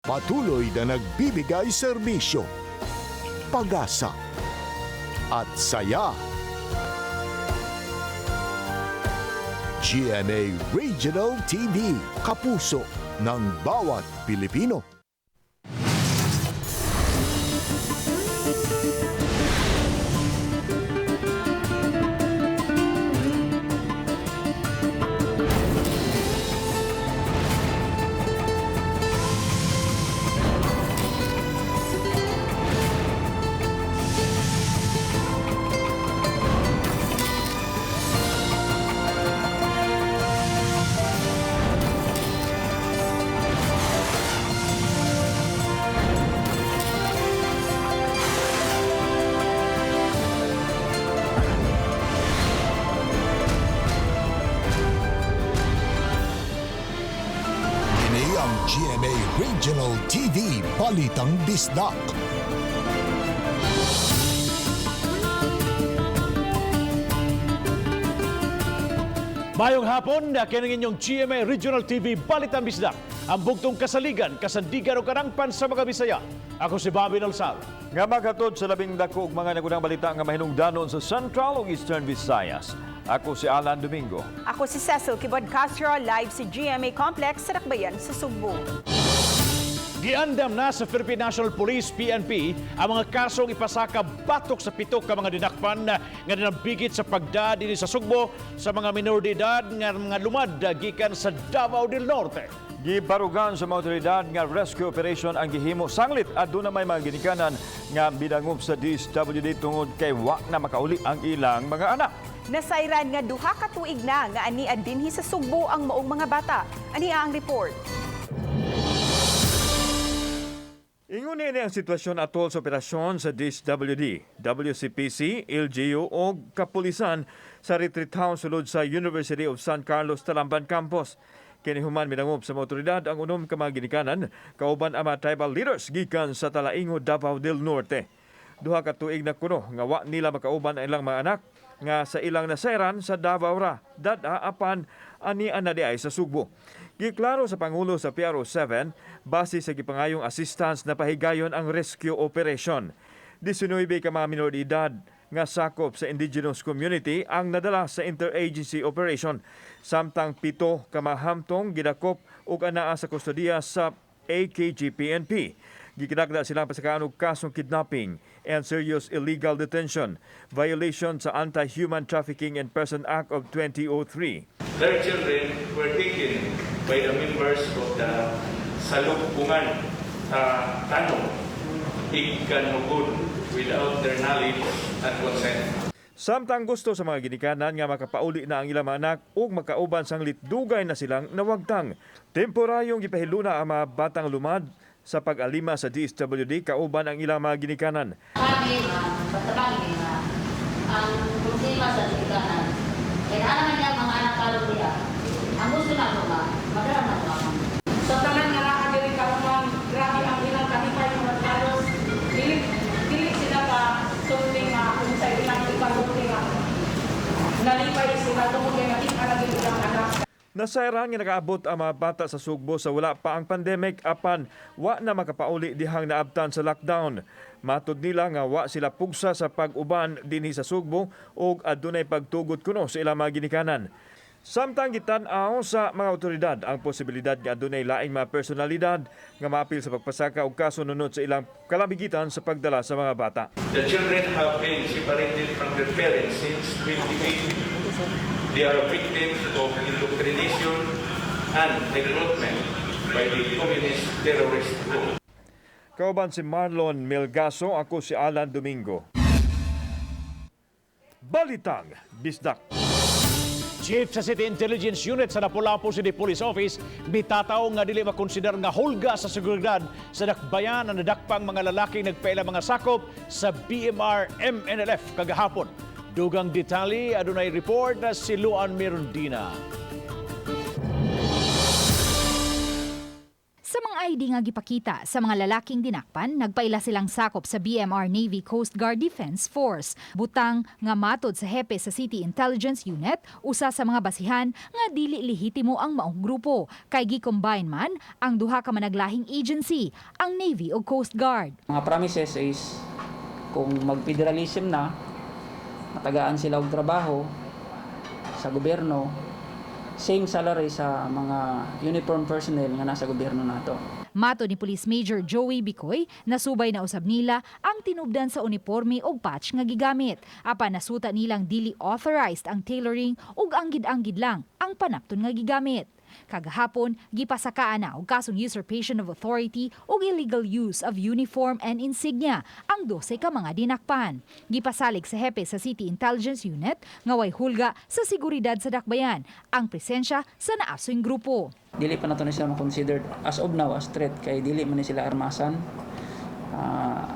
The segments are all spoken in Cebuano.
Patuloy na nagbibigay serbisyo, pag-asa at saya. GMA Regional TV, kapuso ng bawat Pilipino. Kini ang GMA Regional TV Balitang Bisdak. Mayong hapon, kining inyong GMA Regional TV Balitang Bisdak. Ang bugtong kasaligan, kasandigan o karangpan sa mga Bisaya. Ako si Bobby Nalsal. Nga makatod sa labing dako og mga nagunang balita nga mahinungdanon sa Central ug Eastern Visayas. Ako si Alan Domingo. Ako si Cecil Kibod Castro, live sa GMA Complex sa Dakbayan sa Sugbo. Giandam na sa Philippine National Police PNP ang mga kasong ipasaka batok sa pito ka mga dinakpan nga dinambigit sa pagda dinhi sa Sugbo sa mga minor de edad nga mga lumad gikan sa Davao del Norte. Gibarugan sa mga otoridad nga rescue operation ang gihimo sanglit aduna may mga ginikanan nga bidangop sa DSWD tungod kay wa na makauli ang ilang mga anak. Nasayran nga 2 ka tuig na nga ania dinhi sa Sugbo ang maong mga bata. Ania ang report. Ingon ni ang sitwasyon atol sa operasyon sa DSWD, WCPC, LGU o kapulisan sa retreat house sulod sa University of San Carlos Talamban Campus. Kini human minangop sa mga otoridad ang unom ka mga ginikanan kauban ang mga tribal leaders gikan sa Talaingo, Davao del Norte. 2 ka tuig na kuno nga wa nila makauban ang ilang mga anak nga sa ilang nasayran sa Davao ra dad-a apan ani na diay sa Sugbo. Giklaro sa Pangulo sa PRO 7 base sa gipangayong assistance na pahigayon ang rescue operation. 19 ka mga minor de edad nga sakop sa indigenous community ang nadala sa interagency operation, samtang 7 ka mga hamtong gidakop ug anaa sa kustodiya sa AKG-PNP. Gikinagda silang pasakaan og kasong kidnapping and serious illegal detention, violation sa Anti-Human Trafficking and Person Act of 2003. Their children were taken by the members of the Salugpungan Tano Igkanugun without their knowledge and consent. Samtang gusto sa mga ginikanan nga makapauli na ang ilang mga anak ug makauban sanglit dugay na silang nawagtang. Temporaryong gipahiluna ang mga batang lumad sa pag-alima sa DSWD kauban ang ilang mga ginikanan. Kami, patabang nga, ang problema sa ginikanan, kaya naman niya mga anak karon niya, ang gusto na ko ba, madala na ko ang Sa tanan nga naa diri karon, ma'am, grabe ang ilang kalipay, mga halos dili dili sila ka sulti nga kung sa ilang ipasulti nga nalipay sila tungod kay nakita na gyud ilang anak. Nasayran nga nakaabot ang mga bata sa Sugbo sa wala pa ang pandemic apan wa na makapauli dihang naabtan sa lockdown. Matod nila nga wa sila pugsa sa pag-uban dinhi sa Sugbo ug adunay pagtugot kuno sa ilang mga ginikanan. Samtang gitan-aw sa mga otoridad ang posibilidad nga adunay laing mga personalidad nga maapil sa pagpasaka og kaso nunod sa ilang kalabigitan sa pagdala sa mga bata. The children have been separated from their parents since 2018. They are victims of indoctrination and recruitment by the communist terrorist group. Kauban si Marlon Melgaso, ako si Alan Domingo. Balitang Bisdak. Chief sa City Intelligence Unit sa Lapu-Lapu City Police Office, mitataw nga dili makonsider nga hulga sa seguridad sa dakbayan ang nadakpang mga lalaking nagpaila mga sakop sa BMR MNLF kagahapon. Dugang detalye, adunay report na si Luan Mirundina. Sa mga ID nga gipakita sa mga lalaking dinakpan, nagpaila silang sakop sa BMR Navy Coast Guard Defense Force. Butang nga matod sa hepe sa City Intelligence Unit, usa sa mga basihan nga dili lehitimo ang maong grupo. Kay gi-combine man ang duha ka managlahing agency, ang Navy ug Coast Guard. Mga promises is kung mag-federalism na, matagaan sila og trabaho sa gobyerno, same salary sa mga uniform personnel nga nasa gobyerno nato. Matod ni Police Major Joey Bicoy, nasubay na usab nila ang tinubdan sa uniforme og patch nga gigamit. Apan nasuta nilang dili authorized ang tailoring ug anggid-anggid lang ang panapton nga gigamit. Kagahapon, gipasakaan na og kasong usurpation of authority ug illegal use of uniform and insignia ang 12 ka mga dinakpan. Gipasalig sa hepe sa City Intelligence Unit nga way hulga sa seguridad sa dakbayan ang presensya sa naasoy grupo. Dili pa nato ni sila ma-considered as of now as threat kay dili man ni sila armasan.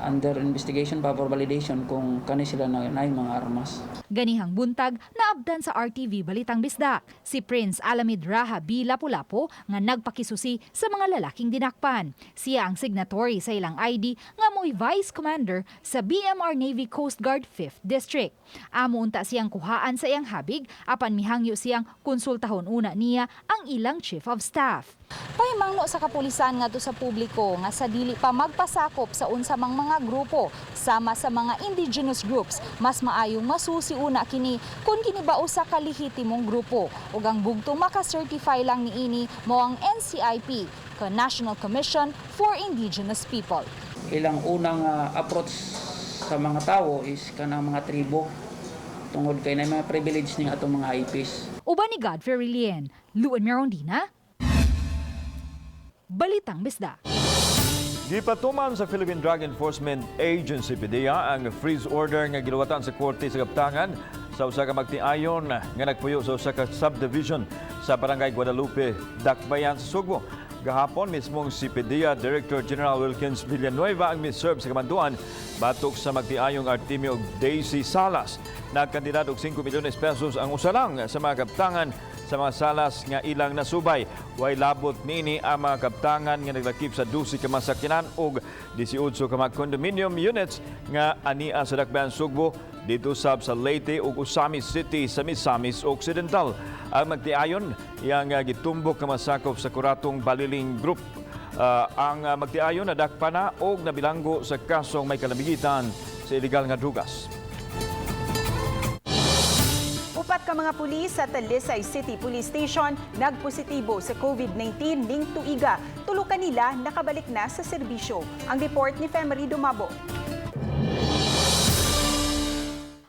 Under investigation pa for validation kung kani sila na naay mga armas. Ganihang buntag, naabdan sa RTV Balitang Bisdak si Prince Alamid Raha B. Lapulapo nga nagpakisusi sa mga lalaking dinakpan. Siya ang signatory sa ilang ID nga mo'y Vice Commander sa BMR Navy Coast Guard 5th District. Amo unta siyang kuhaan sa iyang habig apan mihangyo siyang konsultahon una niya ang ilang Chief of Staff. Pahimangno sa kapulisan ngadto sa publiko nga sa dili pa magpasakop sa unsa mang mga grupo sama sa mga indigenous groups, mas maayong masusi una kini kung kini ba usa ka lehitimong grupo ug ang bugtong maka-certify lang niini mao ang NCIP, ka National Commission for Indigenous People. Ilang unang approach sa mga tawo is kanang mga tribo tungod kay na mga privilege ning atong mga IPs. Uban ni Godfrey Relien, Luan Mirondina, Balitang Bisdak. Gipatuman sa Philippine Drug Enforcement Agency PDEA ang freeze order nga giluwatan sa korte sa Kaptangan sa usa ka magtiayon nga nagpuyo sa usa ka subdivision sa Barangay Guadalupe, Dakbayan sa Sugbo. Gahapon mismong si PDEA Director General Wilkins Villanueva ang miserve sa kamanduan batok sa magtiayong Artemio ug Daisy Salas. Nagkandidad og 5 milyones pesos ang usa lang sa mga kaptangan sa mga salas nga ilang nasubay. Way labot niini ang mga kaptangan nga naglakip sa 12 ka mga sakyanan ug 18 ka mga condominium units nga ania sa Dakbayan Sugbo didto sab sa Leyte ug Ozamiz City sa Misamis Occidental. Ang magtiayon iyang gitumbok nga masakop sa Kuratong Baliling Group. Ang magtiayon nadakpa na og nabilanggo sa kasong may kalamigitan sa illegal nga drugas. 4 ka mga pulis sa Talisay City Police Station nagpositibo sa COVID-19 ning tuiga. 3 kanila nakabalik na sa serbisyo. Ang report ni Femery Dumabo.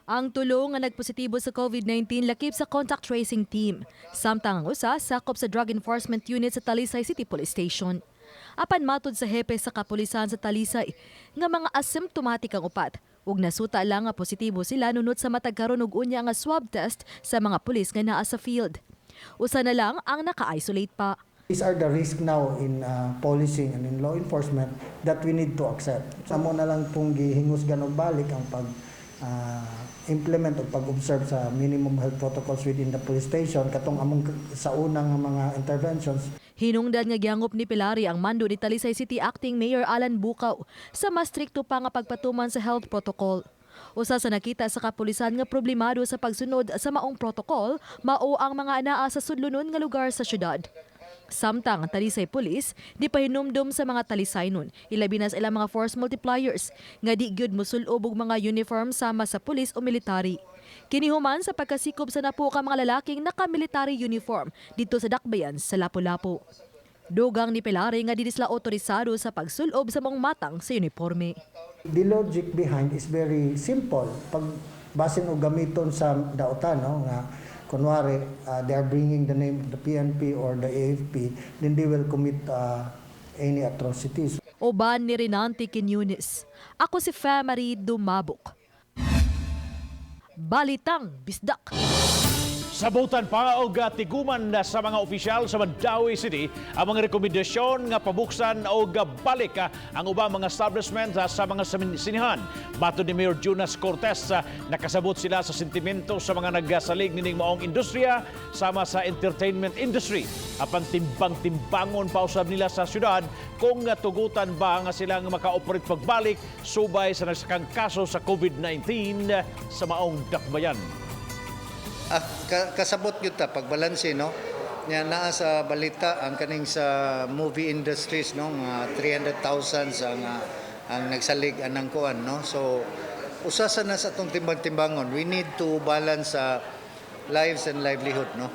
Ang 3 nga nagpositibo sa COVID-19 lakip sa contact tracing team. Samtang ang usa sakop sa Drug Enforcement Unit sa Talisay City Police Station. Apan matod sa hepe sa kapulisan sa Talisay nga mga asymptomatic ang 4 ug nasuta lang nga positibo sila nunot sa matag karon ug unya nga swab test sa mga pulis nga naa sa field. Usa na lang ang naka-isolate pa. These are the risk now in policing and in law enforcement that we need to accept. Amo na lang pong gihingusgan og balik ang pag implement o pag-observe sa minimum health protocols within the police station katong among sa unang mga interventions. Hinungdan nga gihangop ni Pilari ang mando ni Talisay City Acting Mayor Alan Bukaw sa mas strikto pa nga pagpatuman sa health protocol. Usa sa nakita sa kapulisan nga problemado sa pagsunod sa maong protocol mao ang mga anaa sa sudlonon nga lugar sa syudad. Samtang ang Talisay Police di pahinumdom sa mga Talisaynon, ilabi na sa ilang mga force multipliers nga di gyud mosul-ob og mga uniform sama sa pulis o military. Kini human sa pagkasikop sa napo ka mga lalaking naka-military uniform didto sa Dakbayan sa Lapu-Lapu. Dugang ni Pilari nga di sila otorisado sa pagsulob sa maong matang sa uniforme. The logic behind is very simple. Pag basin og gamiton sa dautan, no, nga kunwari they are bringing the name of the PNP or the AFP, then they will commit any atrocities. Uban ni Renante Quiñones. Ako si Femary Dumabok. Balitang Bisdak. Sabutan pa og tiguman sa mga opisyal sa Mandaue City ang mga rekomendasyon nga pabuksan og balik ang ubang mga establishment sa mga sinihan. Matod ni Mayor Jonas Cortez, nakasabot sila sa sentimento sa mga nagsalig nining maong industriya sama sa entertainment industry. Apan timbang-timbangon pa usab nila sa syudad kung tugutan ba nga silang maka-operate pagbalik subay sa nagsakang kaso sa COVID-19 sa maong dakbayan. Kasabot gyud ta pagbalanse, no, nya naa sa balita ang kaning sa movie industries, no, nga 300,000 sa nga ang nagsalig anang kuan, no. So usa sa na sa atong timbang-timbangon, we need to balance sa lives and livelihood, no.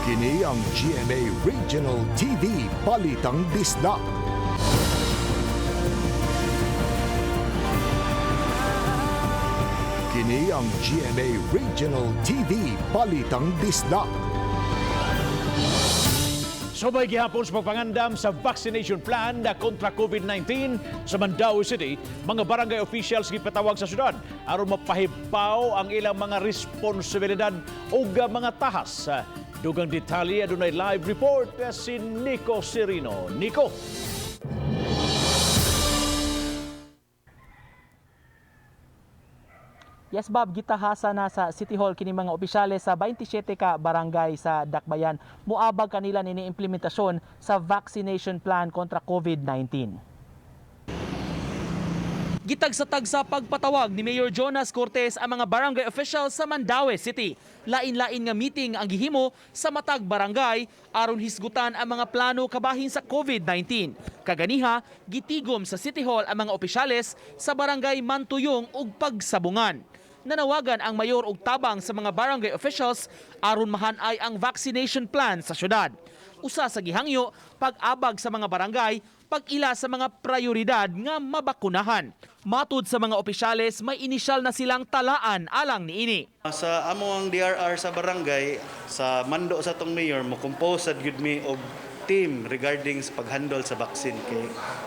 Kini ang GMA Regional TV Balitang Bisdak. Kini ang GMA Regional TV Balitang Bisdak. Subay gihapon sa pagpangandam sa vaccination plan na kontra COVID-19 sa Mandaue City, mga barangay officials gipatawag sa syudad aron mapahibaw ang ilang mga responsibilidad ug mga tahas. Dugang detalye, adunay live report si Nico Serino. Nico. Yes, Bob, gitahasa na sa City Hall kini mga opisyales sa 27 ka barangay sa Dakbayan. Muabag kanila nini implementasyon sa vaccination plan kontra COVID-19. Gitagsa-tagsa pagpatawag ni Mayor Jonas Cortez ang mga barangay officials sa Mandaue City. Lain-lain nga meeting ang gihimo sa matag barangay aron hisgutan ang mga plano kabahin sa COVID-19. Kaganiha, gitigom sa City Hall ang mga opisyales sa barangay Mantuyong ug Pagsabungan. Nanawagan ang mayor og tabang sa mga barangay officials aron mahanay ang vaccination plan sa syudad. Usa sa gihangyo, pag-abag sa mga barangay, pag-ila sa mga prioridad nga mabakunahan. Matud sa mga opisyales, may inisyal na silang talaan alang niini. Sa amo ang DRR sa barangay, sa mando sa tong mayor, mo compose sad gyud mi og team regarding sa paghandle sa vaccine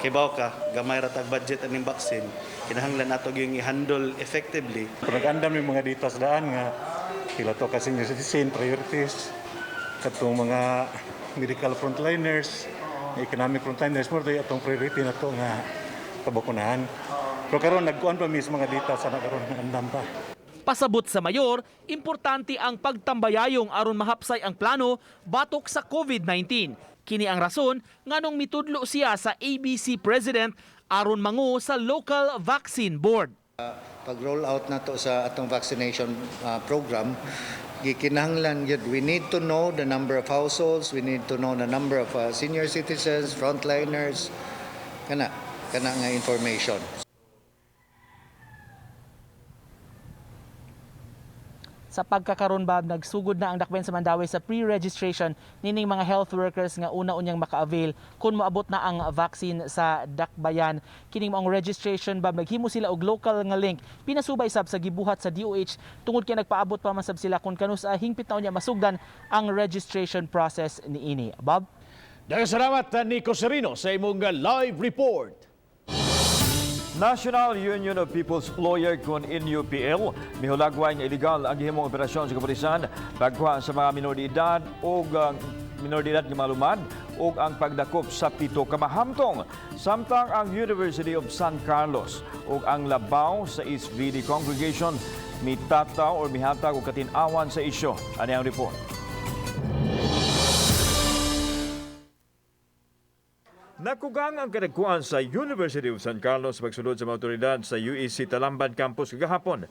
kay baw ka gamay ra tag budget aning vaccine, kinahanglan nato gyud i-handle effectively. Nag-andam yung mga data sa daan nga pila to ka senior citizen priorities, katong mga medical frontliners, economic frontliners, mo atong priority na to nga pabakunahan. Pero karon nagkuan pa mismo mga data sa karon andam pa. Pasabot sa mayor, importante ang pagtambayayong aron mahapsay ang plano batok sa COVID-19. Kini ang rason nganong mitudlo siya sa ABC President aron mangu sa local vaccine board. Pag roll out na to sa atong vaccination program, gikinahanglan gyud we need to know the number of households, we need to know the number of senior citizens, frontliners, kana kana nga information. Sa pagkakaron, Bob, nagsugod na ang Dakbayan sa Mandaue sa pre-registration nining mga health workers nga una-unyang maka-avail kung moabot na ang vaccine sa Dakbayan. Kining maong registration, Bob, naghimo sila og local nga link pinasubay sab sa gibuhat sa DOH tungod kay nagpaabot pa man sab sila kung kanus-a hingpit na unya masugdan ang registration process niini. Bob? Daghang salamat, Nico Serino, sa imong live report. National Union of People's Lawyer kon NUPL mihulagway nga illegal ang gihimong operasyon sa kapulisan pagkuha sa mga minor de edad og minor de edad nga mga lumad ug ang pagdakop sa 7 ka mahamtong, samtang ang University of San Carlos ug ang Labaw sa East VD Congregation mitataw or mihatag og katin-awan sa isyu. Ani ang report. Nakugang ang kadagkuan sa University of San Carlos pagsulod sa mga otoridad sa UEC Talamban Campus kagahapon.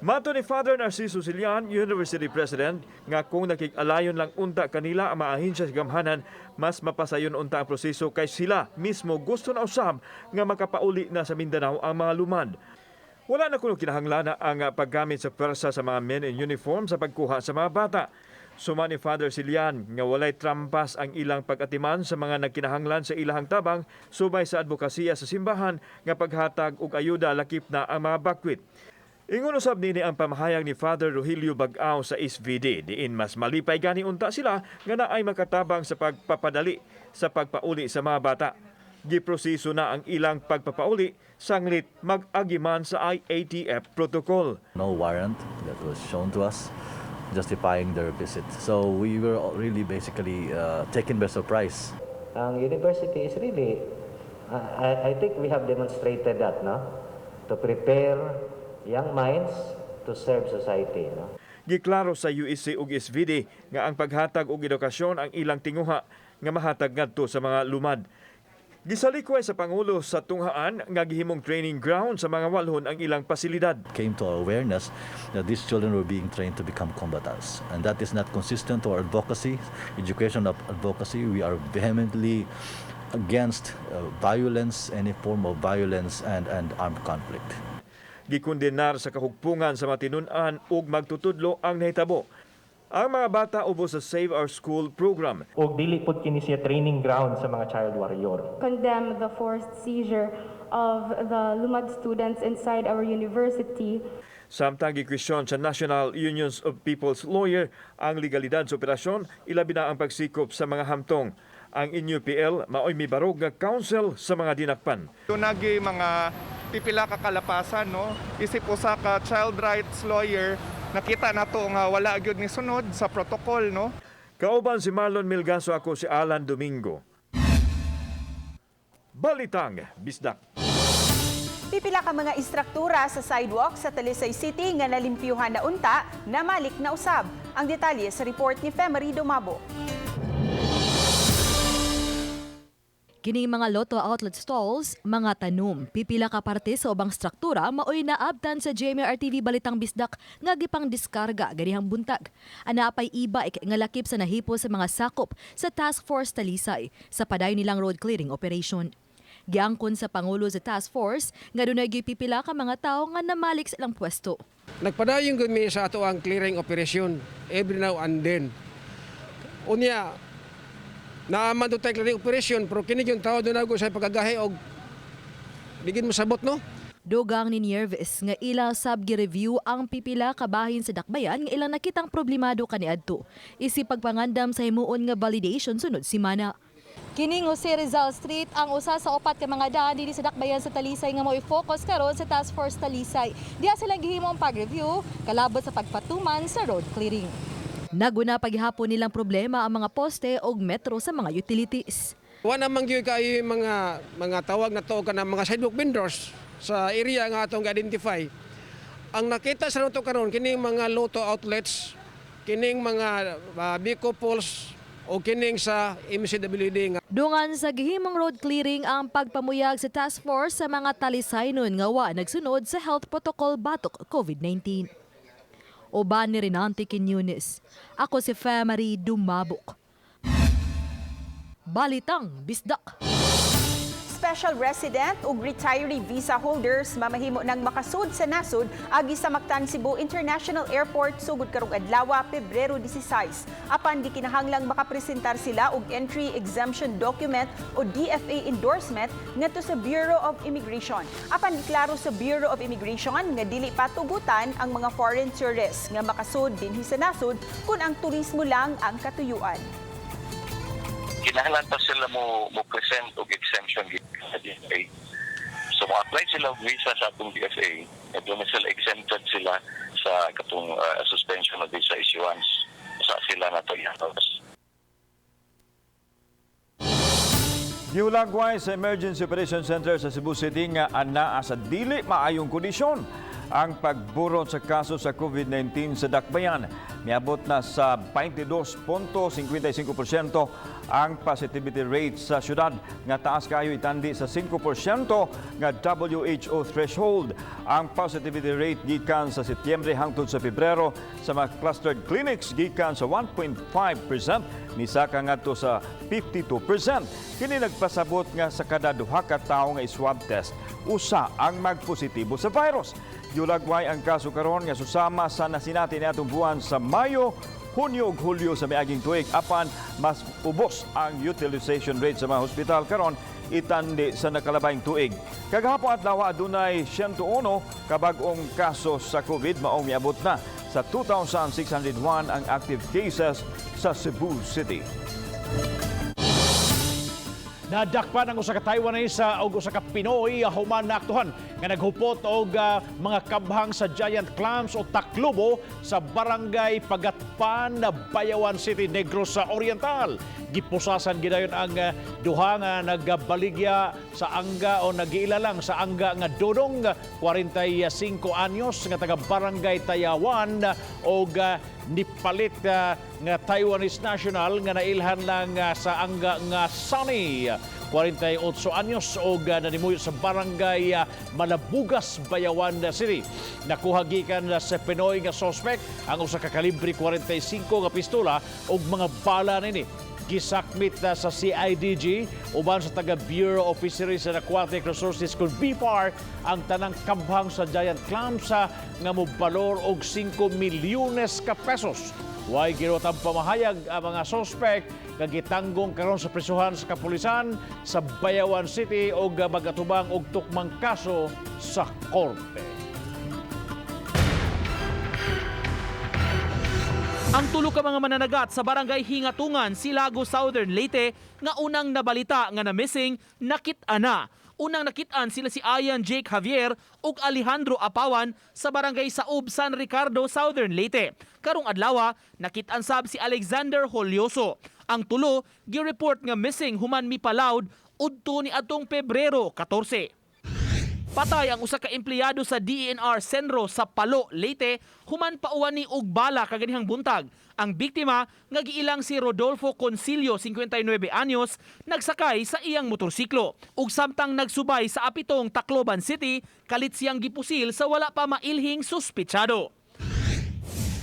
Mato ni Father Narciso Silian, University President, nga kung nakig-alayon lang unta kanila ang mga ahensya sa gamhanan, mas mapasayon unta ang proseso kay sila mismo gusto na usab nga makapauli na sa Mindanao ang mga lumad. Wala na kuno kinahanglan ang paggamit sa pwersa sa mga men in uniform sa pagkuha sa mga bata. Suma ni Father Silian nga walay trampas ang ilang pag-atiman sa mga nagkinahanglan sa ilahang tabang subay sa advokasya sa simbahan nga paghatag og ayuda, lakip na ang mga bakwit. Ingon usab nini ang pamahayag ni Father Rogelio Bag-ao sa SVD, diin mas malipay gani unta sila nga naay makatabang sa pagpapadali sa pagpauli sa mga bata. Giproseso na ang ilang pagpapauli sanglit mag-agiman sa IATF protocol. No warrant that was shown to us justifying their visit. So we were really basically taken by surprise. Ang university is really, I think we have demonstrated that, no? To prepare young minds to serve society, no? Giklaro sa USC ug SVD nga ang paghatag og edukasyon ang ilang tinguha nga mahatag ngadto sa mga lumad. Gisalikway sa Pangulo sa tunghaan nga gihimong training ground sa mga walhon ang ilang pasilidad. Came to our awareness that these children were being trained to become combatants. And that is not consistent to our advocacy, education of advocacy. We are vehemently against violence, any form of violence and armed conflict. Gikondenar sa Kahugpongan sa Matinun-an ug Magtutudlo ang nahitabo. Ang mga bata ubos sa Save Our School program. Og dili pud kini siya training ground sa mga child warrior. Condemn the forced seizure of the Lumad students inside our university. Samtang gikwestiyon sa National Unions of People's Lawyer ang legalidad sa operasyon, ilabi na ang pagsikop sa mga hamtong. Ang NUPL maoy mibarog nga counsel sa mga dinakpan. Duna'y mga pipila ka kalapasan, no, isip usa ka child rights lawyer, nakita nato nga wala gyud ni sunod sa protocol, no. Kauban si Marlon Milgaso, ako si Alan Domingo. Balitang Bisdak. Pipila ka mga istruktura sa sidewalk sa Talisay City nga nalimpyuhan na unta, namalik na usab. Ang detalye sa report ni Femery Dumabo. Kining mga lotto outlet stalls, mga tanom, pipila ka parte sa ubang struktura maoy naabtan sa GMA RTV Balitang Bisdak nga gipang diskarga ganihang buntag. Ana pay e-bike nga lakip sa nahipo sa mga sakop sa Task Force Talisay sa padayon nilang road clearing operation. Giangkon sa Pangulo sa Task Force nga dunay gipipila ka mga tawo nga namalik sa ilang pwesto. Nagpadayon gud mi sa ato ang clearing operation every now and then. Unya, naaman do tay clearing operation, pero kini yung tao doon sa pagkagahi og di gyud mo sabot, no. Dugang ni Nieves nga ila sab gi-review ang pipila ka bahin sa dakbayan nga ilang nakitang problemado kaniadto. Isip pagpangandam sa himuon nga validation sunod simana. Kining Jose Rizal Street ang usa sa upat ka mga daan dinhi sa dakbayan sa Talisay nga mo'y focus karon sa Task Force Talisay. Diha silang gihimo ang pag-review kalabot sa pagpatuman sa road clearing. Naguna paghihapon nilang problema ang mga poste og metro sa mga utilities. Wa naman gyud kaayo yung mga tawag na to kanang mga sidewalk vendors sa area nga atong identify. Ang nakita sa nato karon, kining mga lotto outlets, kining mga Bico poles o kining sa MCWD nga. Dungan sa gihimong road clearing ang pagpamuyag sa task force sa mga Talisaynon nga wa nagsunod sa health protocol batok COVID-19. Uban ni Renante Quiñones. Ako si Femery Dumabok. Balitang Bisdak. Special resident ug retiree visa holders mamahimo ng makasud sa nasod agi sa Mactan Cebu International Airport sugod karong adlaw, Pebrero 16. Apan gikinahanglang makapresentar sila og entry exemption document o DFA endorsement ngadto sa Bureau of Immigration. Apan giklaro sa Bureau of Immigration nga dili patugutan ang mga foreign tourists nga makasud dinhi sa nasod kung ang turismo lang ang katuyuan. Kinahanglan pa sila mo present og exemption sa DFA. So mo-apply sila og visa sa atong DFA, and doon na sila exempted sila sa katong suspension of visa issuance. Sa sila na to ihatos. Giulagway sa Emergency Operation Center sa Cebu City nga anaa sa dili maayong kondisyon ang pagburot sa kaso sa COVID-19 sa Dakbayan. Miabot na sa 22.55% ang positivity rate sa syudad nga taas kayo itandi sa 5% nga WHO threshold. Ang positivity rate gikan sa Setyembre hangtod sa Pebrero sa mga clustered clinics gikan sa 1.5% nisaka ngadto sa 52%. Kini nagpasabot nga sa kada duha ka tawo nga swab test, usa ang magpositibo sa virus. Giulagway ang kaso karon nga susama sa nasinati niadtong buwan sa Mayo Hunyo ug Hulyo sa miaging tuig, apan mas ubos ang utilization rate sa mga hospital karon itandi sa nakalabayng tuig. Kagahapon adlaw adunay 101 ka bag-ong kaso sa COVID, maong miabot na sa 2,601 ang active cases sa Cebu City. Nadakpan ang usa ka Taiwanese og usa ka Pinoy human naaktuhan nga naghupot og mga kabhang sa giant clams o taklubo sa Barangay Pagatpan, Bayawan City, Negros sa Oriental. Gipusasan gidayon ang duha nga nagbaligya sa angga o nagiilalang sa angga nga Dodong, 45 anyos nga taga Barangay Tayawan, og nipalit nga Taiwanese national nga nailhan lang sa angga nga Sunny, 48 anyos og nanimuyo sa Barangay Malabugas, Bayawan City. Nakuha gikan sa Pinoy nga suspect ang usa ka kalibre 45 nga pistola ug mga bala nini. Gisakmit sa CIDG uban sa taga Bureau of Fisheries and Aquatic Resources kung BFAR ang tanang kabhang sa giant clams nga mobalor og 5 milyones ka pesos. Way giruwatang pamahayag ang mga suspect nga gitanggong karon sa prisuhan sa kapulisan sa Bayawan City og magatubang og tukmang kaso sa korte. Ang tulo ka mga mananagat sa Barangay Hingatungan, Silago, Southern Leyte nga unang nabalita nga na-missing, nakit-an na. Unang nakit-an sila si Ayan Jake Javier ug Alejandro Apawan sa Barangay Saub, San Ricardo, Southern Leyte. Karong adlaw, nakit-an sab si Alexander Holyoso. Ang tulo gi-report nga missing human mipalawd udto ni atong Pebrero 14. Patay ang usa ka empleyado sa DENR Senro sa Palo, Leyte, human pauwan ni og bala kaganihang buntag. Ang biktima nga giilang si Rodolfo Concilio, 59 anyos, nagsakay sa iyang motorsiklo. Ug samtang nagsubay sa Apitong, Tacloban City, kalit siyang gipusil sa wala pa mailhing suspitsado.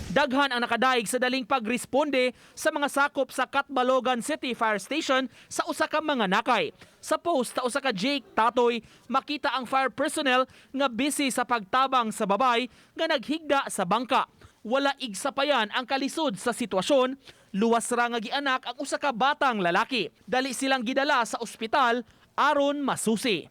Daghan ang nakadaig sa daling pagresponde sa mga sakop sa Catbalogan City Fire Station sa usa ka mga nakay. Sa post sa usa ka Jake Tatoy, makita ang fire personnel nga busy sa pagtabang sa babay nga naghigda sa bangka. Wala igsapayan ang kalisod sa sitwasyon, luwas ra nga gianak ang usa ka batang lalaki. Dali silang gidala sa ospital aron masusi.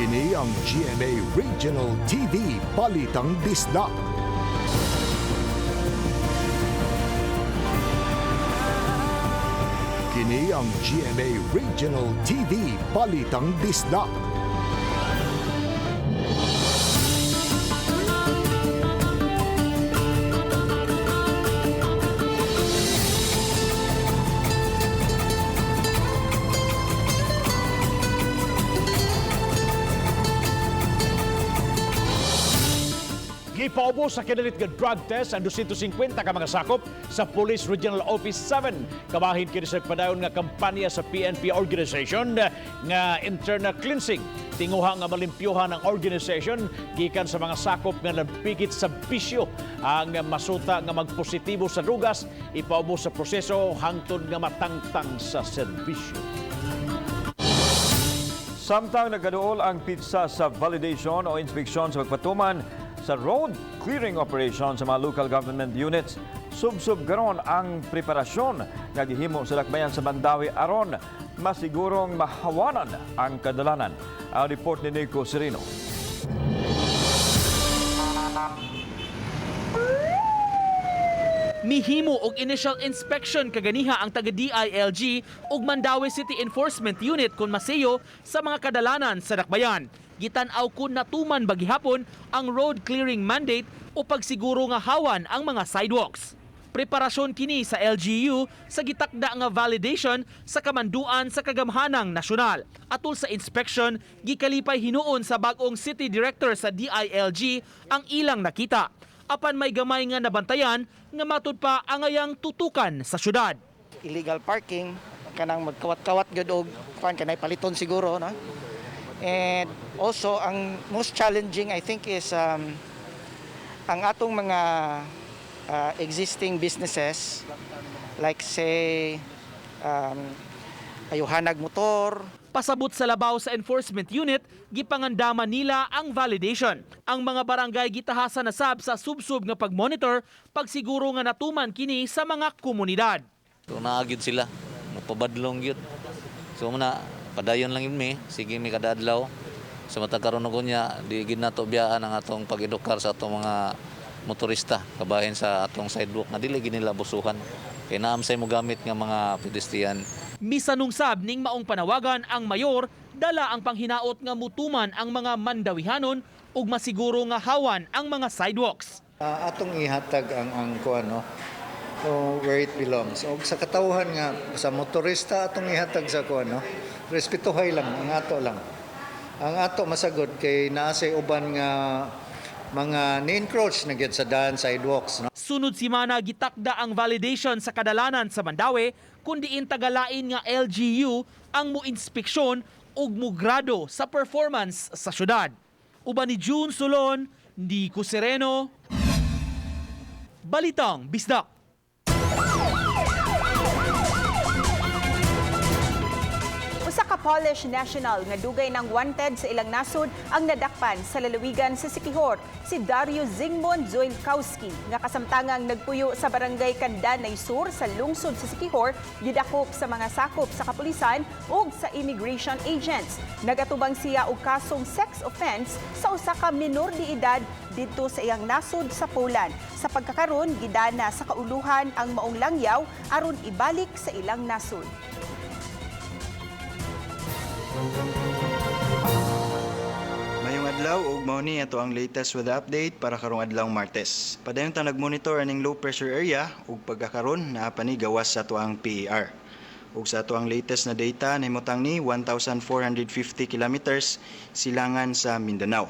Kini ang GMA Regional TV Balitang Bisdak. Kini ang GMA Regional TV Balitang Bisdak. Gipaubos sa kinalit nga drug test ang 250 ka mga sakop sa Police Regional Office 7. Kabahin kini sa padayon nga kampanya sa PNP organization nga internal cleansing. Tinguha nga malimpyuhan ang organization gikan sa mga sakop nga nagpikit sa bisyo. Ang masuta nga magpositibo sa drugas ipaubos sa proseso hangtod nga matangtang sa serbisyo. Samtang nagkaduol ang pizza sa validation o inspeksyon sa pagpatuman sa road clearing operation sa mga local government units, sub-sub karon ang preparasyon nga gihimo sa dakbayan sa Mandaue aron masigurong mahawanan ang kadalanan. Ang report ni Nico Sereno. Mihimo og initial inspection kaganiha ang taga DILG ug Mandaue City Enforcement Unit kon maseyo sa mga kadalanan sa dakbayan. Gitan-aw kun natuman ba gihapon ang road clearing mandate o pagsiguro nga hawan ang mga sidewalks. Preparasyon kini sa LGU sa gitakda nga validation sa kamanduan sa kagamhanang nasyonal. Atul sa inspection, gikalipay hinuon sa bag-ong city director sa DILG ang ilang nakita. Apan may gamay nga nabantayan nga matud pa angayang tutukan sa syudad. Illegal parking, kanang magkawat-kawat gyud og kuan kanay paliton siguro, no? And also ang most challenging I think is ang atong mga existing businesses like say ayuhanag motor. Pasabot sa labaw sa enforcement unit, gipangandaman nila ang validation. Ang mga barangay gitahasan na sab sa subsub nga pagmonitor, pagsiguro nga natuman kini sa mga komunidad. So naa gyud sila, mapabadlong gyud. So muna padayon lang yun mi, sige mi kada adlaw. Sa matag karon og unya, di gid nato biyaan ang atong pag-edukar sa atong mga motorista kabahin sa atong sidewalk nga dili gid nila busuhan. Kay naam say mo gamit nga mga pedestrian. Misanung sab ning maong panawagan ang mayor, dala ang panghinaot nga mutuman ang mga mandawihanon ug masiguro nga hawan ang mga sidewalks. Atong ihatag ang kuan, no, o where it belongs. Og sa katawhan nga sa motorista atong ihatag sa kuan, no, respetuhay lang ang ato lang. Ang ato masagod kay naa say uban nga mga ni-encroach na gyud sa daan sidewalks, no. Sunod simana gitakda ang validation sa kadalanan sa Mandaue kun diin tagalain nga LGU ang mo-inspeksyon ug mugrado sa performance sa syudad. Uban ni June Solon, Nico Sereno, Balitang Bisdak. Usa ka Polish national nga dugay ng wanted sa ilang nasod ang nadakpan sa lalawigan sa Siquijor, si Dario Zygmunt Zoilkowski nga kasamtangang nagpuyo sa barangay Candanay Sur sa lungsod sa Siquijor, gidakop sa mga sakop sa kapulisan ug sa immigration agents. Nagatubang siya og kasong sex offense sa usa ka minor de edad didto sa iyang nasod sa Poland. Sa pagkakaron, gidana sa kauluhan ang maong langyaw aron ibalik sa ilang nasod. Mayong adlaw ug mao ni ato ang latest weather update para karong adlaw Martes. Padayon ta nagmonitor aning low pressure area ug pagkakaron naa pa ni gawas sa ato ang PAR. Ug sa ato ang latest na data nahimutang ni 1450 kilometers silangan sa Mindanao.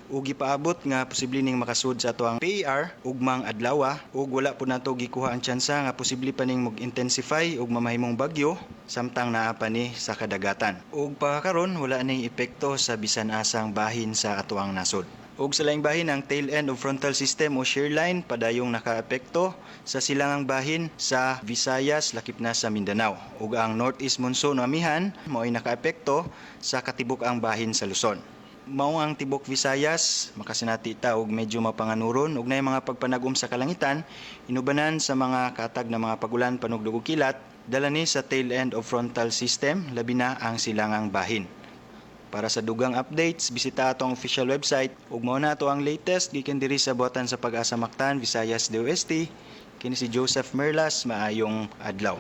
Ug gipaabot nga posible ning makasud sa ato ang PAR ugmang adlawa ug wala pud nato gikuha ang tsansa nga posible pa ning mag-intensify ug mamahimong bagyo samtang naa pa ni sa kadagatan. Ug pagkakaron wala ning epekto sa bisan asang bahin sa atoang nasod. Ug sa laing bahin ang tail end of frontal system o shear line padayong nakaepekto sa silangang bahin sa Visayas lakip na sa Mindanao. Ug ang northeast monsoon o amihan mao'y nakaepekto sa katibuk-ang bahin sa Luzon. Mao ang tibok Visayas, makasinati ta og medyo mapanganuron ug naay mga pagpanag-om sa kalangitan, inubanan sa mga katag na mga pagulan panugdog ug kilat, dala ni sa tail end of frontal system, labi na ang silangang bahin. Para sa dugang updates, bisita atong official website ug mao na ato ang latest gikan diri sa Buhatan sa Pag-asa Mactan, Visayas DOST. Kini si Joseph Merlas, maayong adlaw.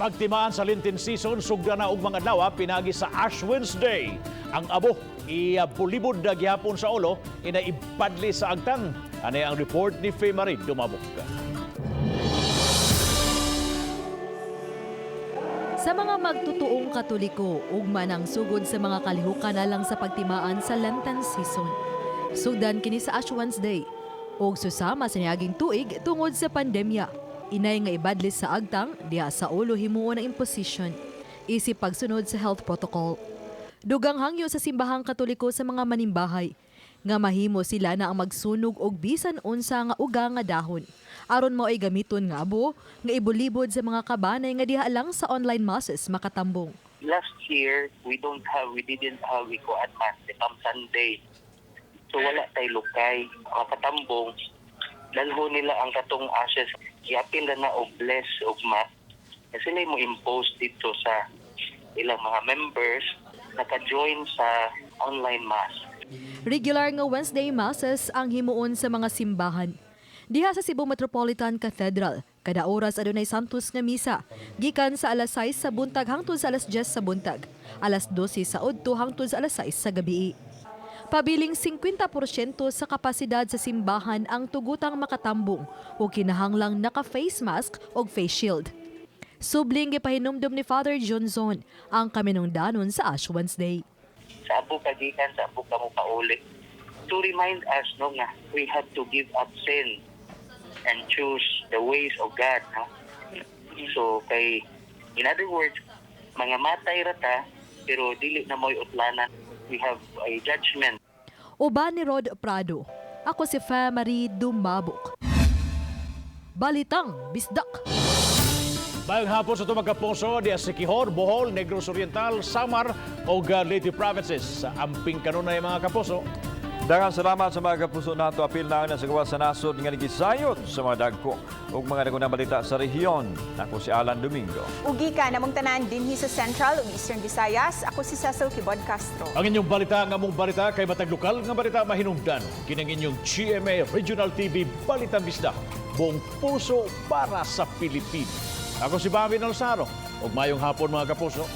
Pagtimaan sa Lenten season, sugda na og mga adlaw pinagi sa Ash Wednesday. Ang abo ibulibod na gihapon sa ulo, ina ibadli sa agtang. Ani ang report ni Faye Marie Dumabok. Sa mga magtutuong Katoliko, ugma ng sugod sa mga kalihukan alang sa pagtimaan sa Lenten season. Sugdan kini sa Ash Wednesday ug susama sa niaging tuig tungod sa pandemya. Inay nga ibadlis sa agtang, diha sa ulo himuon ang imposition. Isip pagsunod sa health protocol. Dugang hangyo sa simbahang Katoliko sa mga manimbahay, nga mahimo sila na ang magsunog og bisan unsa nga uga nga dahon. Aron mao ay gamiton nga abo, nga ibulibod sa mga kabanay nga diha lang sa online masses makatambong. Last year, we didn't have ikuan mass, Palm Sunday. So wala tay lukay, makatambong. Dalho nila ang katong ashes, iapil na og bless og mat. Sila mo impose dito sa ilang mga members naka-join sa online mass. Regular nga Wednesday masses ang himuon sa mga simbahan. Diha sa Cebu Metropolitan Cathedral, kada oras adunay Santos nga misa, gikan sa alas 6 sa buntag hangtod sa alas 10 sa buntag, alas 12 sa udto hangtod sa alas 6 sa gabi. Pabiling 50% sa kapasidad sa simbahan ang tugutang makatambong o kinahanglang naka-face mask o face shield. Subling gipahinumdom ni Father Johnson ang kaminungdanon sa Ash Wednesday. Sa abo ka gikan, sa abo ka mo paulit. To remind us, no, nga we have to give up sin and choose the ways of God, no? So kay, in other words, mga matay ra ta pero dili na mo'y utlanan. We have a judgment. Uban ni Rod Prado. Ako si Fa Marie Dumabok. Balitang Bisdak. Maayong hapon sa atong mga kapuso diha sa Siquijor, Bohol, Negros Oriental, Samar ug Leyte Provinces. Sa amping kanunay, mga kapuso. Daghang salamat sa mga kapuso nato, apil na sa gawas sa nasod nga nigisayod sa mga dagko ug mga nagunang balita sa rehiyon. Ako si Alan Domingo. Ug gikan namong tanan dinhi sa Central ug Eastern Visayas, ako si Cecil Kibod Castro. Ang inyong balita nga mong balita kay matag lokal nga balita mahinungdan. Kining inyong GMA Regional TV Balitang Bisdak. Buong puso para sa Pilipino. Ako si Bobby Nalsaro. Ug maayong hapon, mga kapuso.